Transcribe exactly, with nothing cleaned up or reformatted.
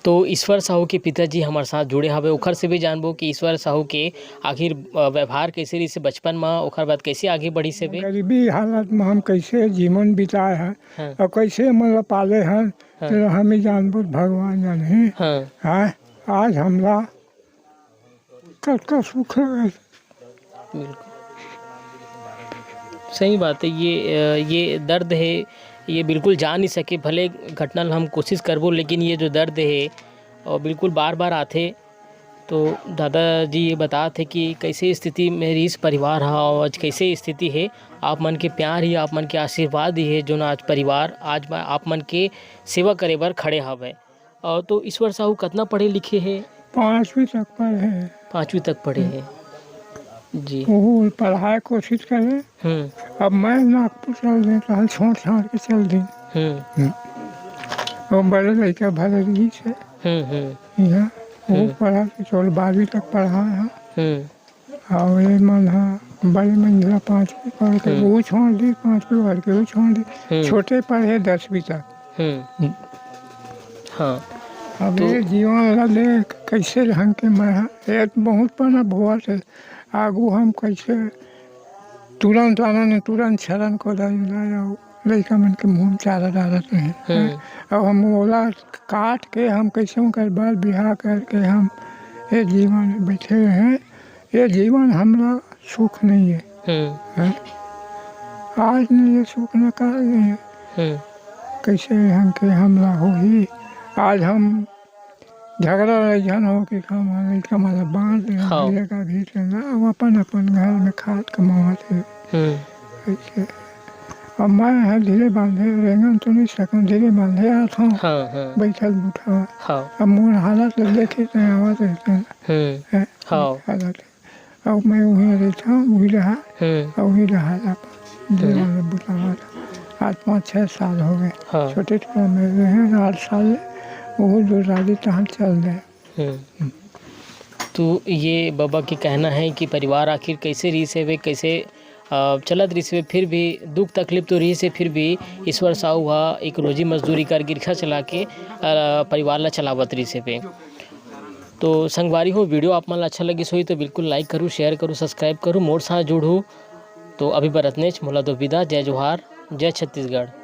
तो ईश्वर साहू के पिताजी हमर साथ जुड़े हवे, ओखर से भी जानबो कि ईश्वर साहू के आखिर, अ, व्यवहार कैसे रहिस हे बचपन म, ओखर बाद कैसे आगे बढ़िस हे बे? गरीबी हालत म हम कैसे जीवन बिताए हन हाँ। अउ कैसे मन ल पाले हन, हाँ। तेला हम ही जानबो, भगवान जानही। हाँ। हाँ, आज हमला कतका सुख लगे। बिल्कुल। सही बात है, ये, अ, ये दर्द है, ये बिल्कुल जा नहीं सके, भले घटना ल हम कोशिश करबो, लेकिन ये जो दर्द है, और बिल्कुल बार-बार आथे। तो दादाजी ये बतात हे कि कैसे स्थिति में रहिस परिवार ह, और आज कैसे स्थिति है, आप मन के प्यार ही, आप मन के आशीर्वाद ही है, जोन आज परिवार, आज म-, आप मन के सेवा करे बर खड़े हवय। और तो ईश्वर साहू कतना पढ़े लिखे हे? पाँचवीं तक पढ़े हे। पाँचवीं तक पढ़े हे। जी। वो पढ़ाए कोशिश करे। हम्म। अब मैं नागपुर चल देता है, छोड़ छाड़ के चल दी। हम्म। हम्म। वो बड़े लड़का भले रहिस हे। हम्म, हम्म। यहाँ वो हम्म। पढ़ा के चल, बारहवीं तक पढ़ा है। हम्म। और ये मन हा बड़े मंजिला पाँचवीं पढ़ के हम्म। वो छोड़ दी, पाँचवीं पढ़ के वो छोड़ दी। हम्म। छोटे पढ़े दसवीं तक। हम्म। हम्म। हाँ। अब तो ये जीवन ला ले कैसे ढंग के मैं हा, ये तो बहुत पना भोआ से आगू हम कैसे तुरंत आनंद, तुरंत शरण को दाई लाया, लइका मन के मुँह में चारा डालत रहे। हम्म। अब हम ओला काट के हम कैसे ओकर बर बिहाव करके हम ये जीवन में बैठे हैं। ये जीवन हमला सुख नहीं है। हम्म। हैं? आज नहीं ये सुख न काल नहीं है। हम्म। कैसे हमके हमला होही? आज हम झगड़ा लड़ाई झन हो के काम आ, लइका मन ला बांध दे, हाँ। भैया का भी चंदा, अब अपन अपन घर में खात कमावत हे। हम्म। ऐसे। अब मैं ह धीरे बांधे, रेंगन तो नहीं सकन, धीरे बांधे आत हूँ। हाँ, हाँ। बैठल बुठा। हाँ। अब मोर हालत ल देखे त आवत रहते हैं। हम्म। हैं? हाँ। हालत। अब मैं वहीं रहता हूँ, वही रहा। हम्म। और वही रहा था। हम्म। जीवन में बुलावा था। आज पाँच छः साल हो गए। हाँ। छोटे छोटे में रहे हैं, आठ साल, वो जो राजी तहाँ चल रहे। हम्म। तो ये बाबा के कहना है कि परिवार आखिर कैसे रहिस हे, वे कैसे, अ, चलत रहिस हे, फिर भी दुख तकलीफ तो रहिस हे, फिर भी ईश्वर साहू हा एक रोजी मजदूरी करके, रिक्शा चला के, अ, परिवार ला चलावत रहिस हे। तो संगवारी हो, video आप मन ला अच्छा लगिस होही तो बिल्कुल like करू, share करू, subscribe करू, मोर साथ जुड़ू। तो अभी बर अतनेच, मोला दो विदा, जय जोहार, जय छत्तीसगढ़।